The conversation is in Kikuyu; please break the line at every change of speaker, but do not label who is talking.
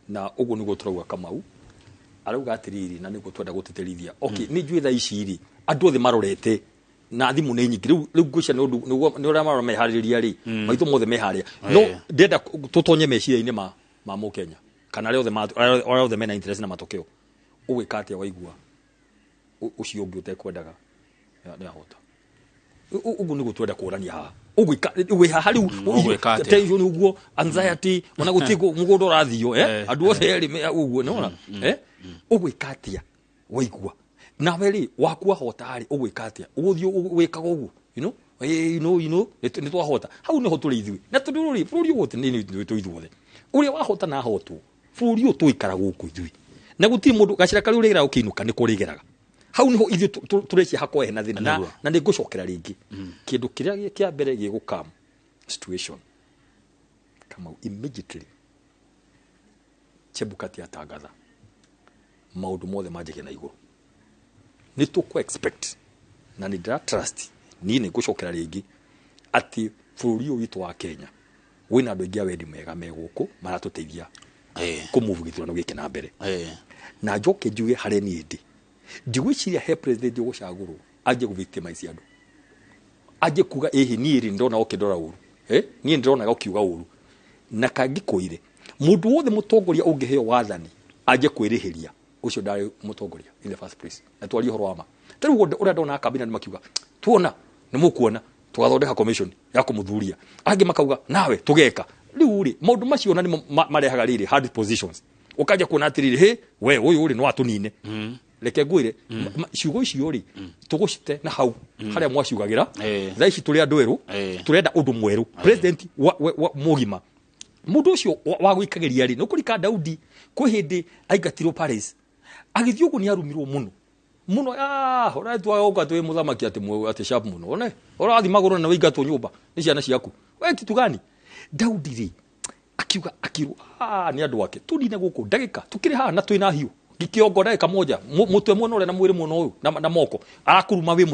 Na ũguo nĩguo tũrauga. Kamau arauga atĩrĩrĩ, na nĩguo twenda gũtĩtĩrithia. Okay, nĩ njũĩ thaa ici rĩ, andũ othe marorete na thimũ nĩ nyingĩ rĩu ngwĩciria nĩ ũndũ nĩ ũrĩa marora meharĩrĩria rĩ, maitho mothe me harĩa, no ndĩrenda tũtonye meciria-inĩ ma mũkenya kana arĩa othe mena interest na matokeo. Ũgwĩka atĩa waigua ũcio ũngĩ ũtekwendaga nĩ ahota? Ũguo nĩguo twenda kũrania haha. Ũgwĩka wĩ haha rĩu?
Ũgwĩka atĩa?
Tension ũguo, anxiety, ona gũtirĩ mũgũnda ũrathio, eh? Andũ othe erĩ ũguo nĩwona, eh? Ũgwĩka atĩa waigua nawe rĩ waku ahota rĩ? Ũgwĩka atĩa? Ũgũthiĩ wĩkaga ũguo, nĩ twahota. Hau nĩho tũrĩ ithuĩ, na tondũ rĩ, bũrũri ũyũ wothe nĩ ithuĩ ithuothe, ũrĩa wahota na ahotwo, bũrũri ũyũ tũikara gũkũ ithuĩ, na gũtirĩ mũndũ gacĩra karĩa ũrĩgeraga ũkĩinũka nĩ kũrĩgeraga. Hau niho ithuĩ tũrecia hakohe na thĩna na, na nĩ ngũcokera rĩngĩ kĩndũ kĩrĩa kĩa mbere gĩgũkam situation. Kamau, immediately Chebukati atangatha maũndũ mothe manjagia na igũrũ, nĩ tũkũ expect na nĩ ndĩra trust, niĩ nĩ ngũcokera rĩngĩ atĩ bũrũri ũyũ witũ wa Kenya wĩna andũ aingĩ a wendi mwega me gũkũ maratũteithia kũmove gĩthurano gĩkĩ na mbere. Na njoke njuge, harĩa niĩ ndĩ, ndigwĩciria he president ũgũcagũrwo anjie gũ victimize andũ, anjie kuga, "Ĩhĩ, niĩ rĩ ndĩrona ũkĩndora ũru, eh? Niĩ ndĩronaga ũkiuga ũru." Na kangĩkwĩre mũndũ wothe mũtongoria ũngĩheo wathani anjie kwĩrĩhĩria, ũcio ndarĩ mũtongoria in the first place. Na twarie ũhoro wa ma, ta rĩu ũrĩa ndona kambina nĩ makiuga, "Tuona nĩ mũkuona tũgathondeka commission ya kũmũthuria," angĩ makauga, "Nawe tũgeka." Rĩu rĩ, maũndũ macio na nĩmo marehaga rĩrĩ hard positions, ũkanjia kuona atĩrĩrĩ, "Hĩ, we ũyũ rĩ, no atũnine." Reke ngwĩre, ciugo icio rĩ, tũgũcite na hau harĩa mwaciugagĩra. Thaa ici tũrĩ andũ erũ, tũrenda ũndũ mwerũ, president wa mũgima, mũndũ ũcio wa gwĩkagĩria rĩ. Nĩ ũkũrika Daudi kwĩ hĩndĩ aingatirwo Paris, agĩthiĩ ũguo nĩ arumirwo mũno mũno. Ah, ũretwa ũka twĩ mũthamaki atĩ atĩ sharp mũno, one ũrathiĩ magũrũ na wĩingatwo nyũmba nĩ ciana ciaku, we kitu gani? Daudi rĩ, akiuga, akirwo, ah, nĩ andũ ake, "Tũnine gũkũ ndagĩka tũkĩrĩ haha na twĩna hiũ kĩongo ndagĩka moja, mũtwe mwena ũrĩa na mwĩrĩ mwena ũyũ na moko arakuruma wĩ."